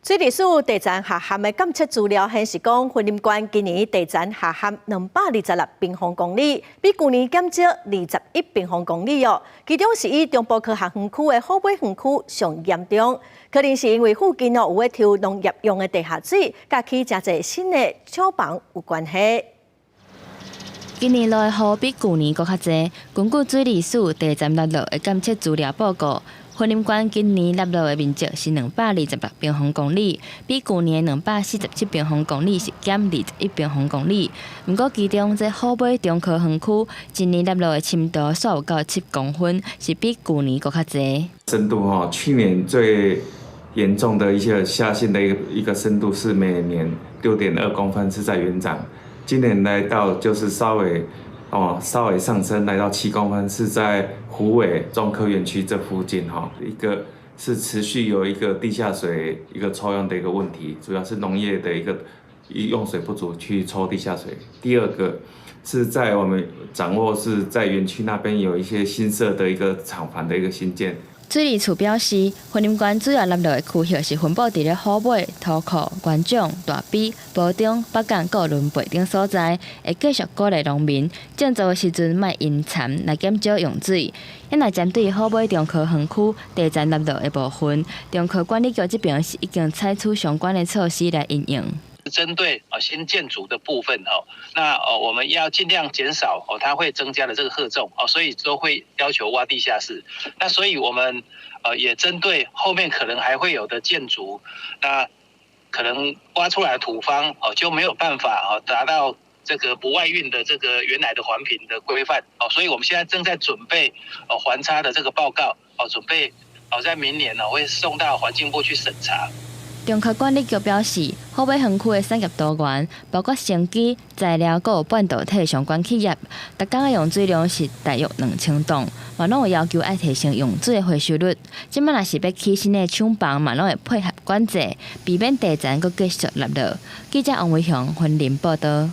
水利署地層下陷的監測資料顯示，講雲林縣今年地層下陷226平方公里，比舊年減少21平方公里哦。其中是以中部科學園區的虎尾園區上嚴重，可能是因為附近哦有咧抽農業用的地下水，佮起誠濟新的廠房有關係。今年落的雨比舊年閣較濟。根據水利署地層落落的監測資料報告，雲林縣今年落落的面積是226平方公里，比舊年247平方公里是減21平方公里。毋過其中這虎尾中科園區今年落落的深度煞有到7公分，是比舊年閣較濟。深度吼，去年最嚴重的一些下陷的一個深度是每年6.2公分，是在元長。今年來到就是稍微上升，來到7公分，是在虎尾中科園區這附近哈。一個是持續有一個地下水一個抽用的一個問題，主要是農業的一個用水不足去抽地下水。第二個是在我們掌握是在園區那邊有一些新設的一個廠房的一個興建。水利署表示，雲林縣主要落落的區域是分布佇咧虎尾、塗庫、元長、大埤、埔中、北港、閣崙背等所在，會繼續鼓勵農民種作的時陣莫淹田來減少用水。若針對虎尾中科園區地層落落的部分，中科管理局這邊是已經採取相關的措施來因應。針對啊新建築的部分哦，那哦我們要盡量減少哦，它會增加的這個荷重哦，所以都會要求挖地下室。那所以我們也針對後面可能還會有的建築，那可能挖出來的土方哦就沒有辦法哦達到這個不外運的這個原來的環評的規範哦，所以我們現在正在準備哦環差的這個報告哦，準備哦在明年呢會送到環境部去審查。中科管理局表示，虎尾園區的產業多元，包括生技、材料、閣有半導體相關企業，逐工的用水量是大約2000噸，嘛攏有要求愛提升用水的回收率。這擺若是欲起新的廠房，嘛攏會配合管制，避免地層閣繼續落落。記者王維雄雲林報道。